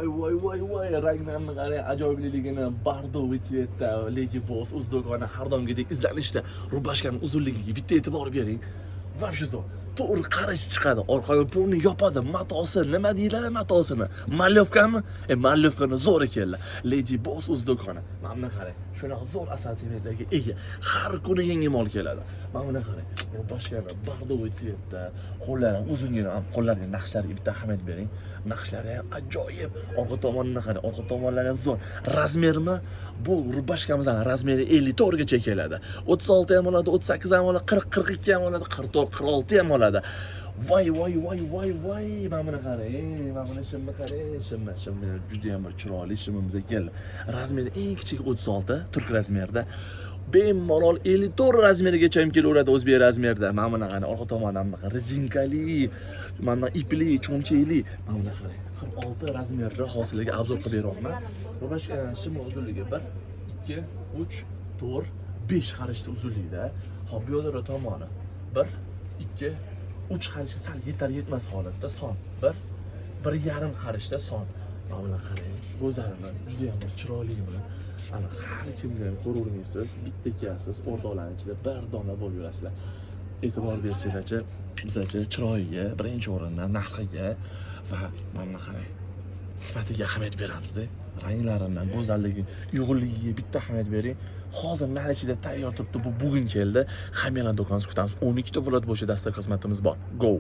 Voy, voy, voy, voy, ranglarini qarang, ajoyibligini. Бордовый цвет da Lady Boss o'z do'koni har doimgidek izlanishda. Рубашка ni uzunligiga bitta e'tibor bering. Вообще zo'r. To'g'ri qarash chiqadi. Orqaga полный yopadi. Matosi nima deyiladi matosini? Марлёвка mi? E, марлёвка ni zo'r ekanlar. Lady Boss o'z do'koni. Mana buni qarang. Shunaqa zo'r assortimentlarga ega. Har kuni yangi mol keladi. Mana buni qarang. Рубашка ni бордовый цвет da, qo'llari ham uzungina, ham qo'llariga, naqshlariga bitta ahamiyat bering. Naqshlari ham ajoyib. Orqa tomonini qarang, orqa tomonlari ham zo'r. Размер mi? Bu рубашка mizning размер i 54 gacha keladi. 36 ham oladi, 38 ham oladi, 40, 42 ham oladi, 44, 46 ham oladi. Voy, voy, voy, voy, voy, mana buni qarang, mana buni shimni qarang, shimni, shimni juda ham bir chiroyli shimimiz keldi. Размер i eng kichigi 36, turk размер ida. Bemalol 54 размер igacha ham kelaveradi o'zbek размер da. Mana buni qarang, orqa tomoni bunaqa rezinkali, mana ipli, cho'nchakli. Mana buni qarang. 46 размер da hosiliga обзор qilib beryapman. Рубашка shimni uzunligi 1, 2, 3, 4, 5 qarishda uzunlikda. Hop, bu yoqda tomoni 1, 2, 3 qarishga sal yetar yetmas holatda son. 1, 1,5 qarishda son. Mana buni qarang, go'zalmi, juda ham bir chiroyli buni. Ana har kimni ham ko'ravermaysiz, bitta kelasiz, o'rtoqlarning ichida bir dona bo'lib yurasizlar. E'tibor bersanglarchi, bizachi chiroyiga, birinchi o'rinda narxiga va mana buni qarang, sifatiga ahamiyat beramizda. Ranglarini, go'zalligi, uyg'unligiga bitta ahamiyat bering. Hozir наличие da tayyor turibdi, bu bugun keldi. Hammanglarni do'konimizga kutamiz. 12 ta viloyat bo'yicha dastlabki xizmatimiz bor. Go!